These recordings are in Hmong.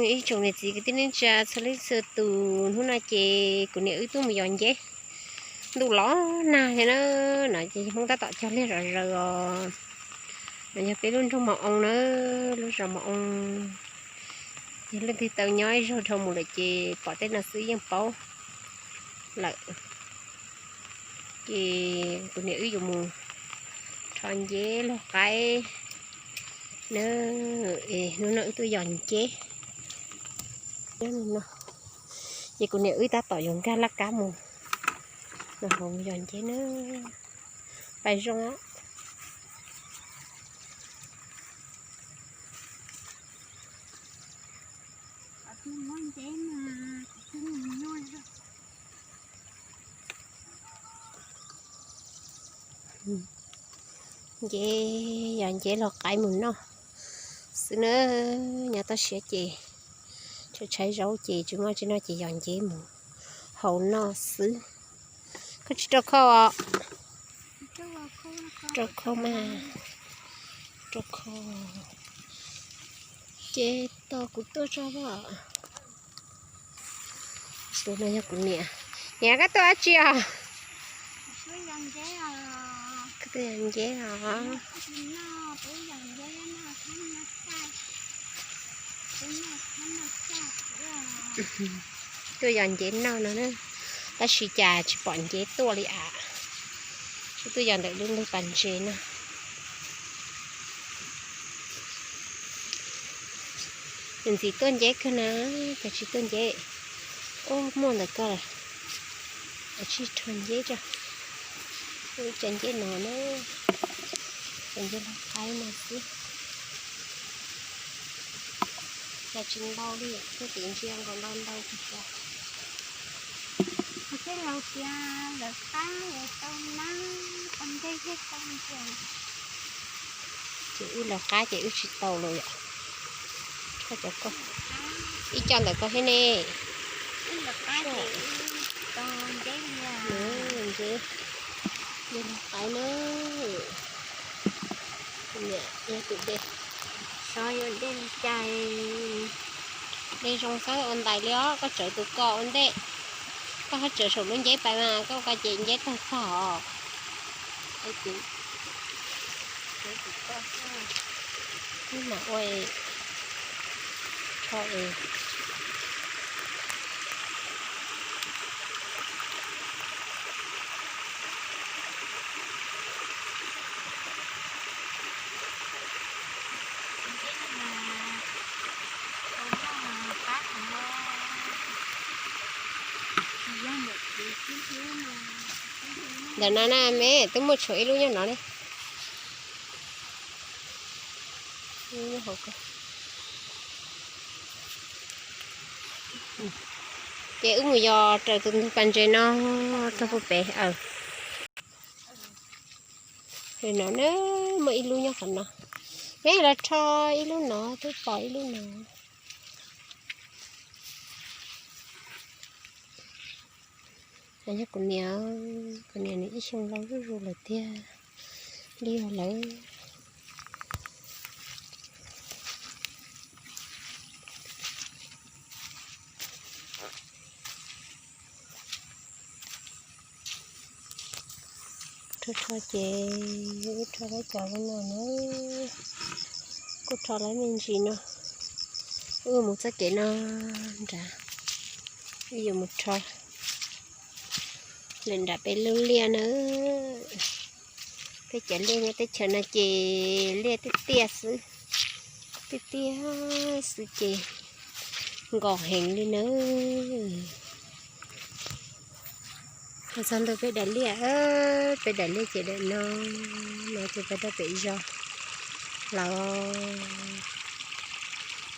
Ib tsoom niam txiv kwv tij neej tsa txhua leej txhua tus, hnub no ces kuv niam wb tuaj mus yos nceb. Ntuj los nag thiab na, no ces Hmoob tab tom cog liaj zom zaws os. No yog peb lub nroog Mos Oo na, lub zos Mos Oo. Yog leej twg tau nyob ib zaug dhau mus lawm ces pom tej no xwb yeej paub lawm. Ces kuv niam wb yuav mus rho nceb laug qaib na, es hnub no wb tuaj yos nceb. Ces kuv niam wb tab tom yuav nkag laj kab mus, no hauv yos nceb na, pais zoo. Nceb, yog nceb laug qaib mus noj xwb na, nyob toj siab ces tshaib tshaib zaub ces tsis muaj tsi noj ces yos nceb mus hau noj xwb. Koj tsis rau khau os? Rau khau mas, rau khau. Ces tos kuv tuaj tso os. Tus no yog kuv niam. Niam, koj tuaj dab tsi os? Koj tuaj yos nceb os? Tuaj yos nceb noj no na, tab sis cas tsis pom nceb tuaj li as. Wb tuaj yos ntawm lub ntug pas ntses no. Nws ntxim tuaj nceb kawg na, cas tsis tuaj nceb. Ub, muaj ntawm koj lawm, cia li rho nceb tso. Ua ib co nceb no na, cov nceb laug qaib no xwb. Cas tsis ntau li, kuv twb ntsia nkaus ntau ntau tsis tau. Tej laus tias lawv qab es tau nab tau ntej thiaj tau ntsia. Ces wb lawv qab ces wb tsis tau los yom. Koj cov koj, ib co ntawm koj thiab ne. Nceb, nceb laug qaib na. Niam, yog tus de, xyov yuav de li cas. De zoo xyov ua ntais li os, koj tsawv tus ko ua ntej. Koj ho tsawv saum lub nceb pais mas koj ko ces nceb tawg tag os. Wb mam ua, rho es. Ntawm no na me, twb muaj tshuav ib lub nyob no ne. Ces wb mus yos raws tus ntug pas ntses no rau puag pem. Aws, no na, muaj ib lub nyob qhov no. Peb los rho ib lub no, twb pom ib lub no. Yog kuv niam, kuv niam nws ib xyoo laus zuj zus lawm tiag li os lawm. Rho rho ces wb rho lawv cov no na, kuj rho lawv me ntsis no. Wb mus txoj kev no nrad, wb yuav mus rho lawm nram peb lub liaj na. Peb cov liaj nyob teb chaws no ces liaj tiaj tiaj xwb, tiaj tiaj xwb ces nkos heev li na. Txog ntua peb daim liaj, peb daim liaj ces daim no, no ces peb rau pem zos los.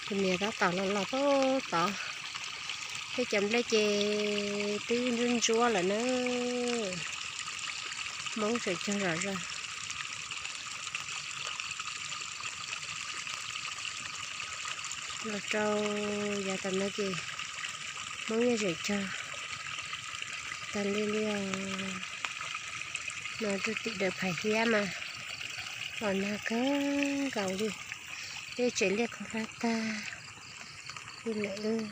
Tus niam tab tom los los tod tod, peb cov nplej ces twb ntsuab ntsuab lawm na. Hmoob tseem cog zom zaws. Los rau yav tom no ces Hmoob yeej tseem cog tag li li os. No rau tim Dawm Phais Hiab mas los nag kawg nkaus li, tej tsev liaj khaub hlab tag. li lawm.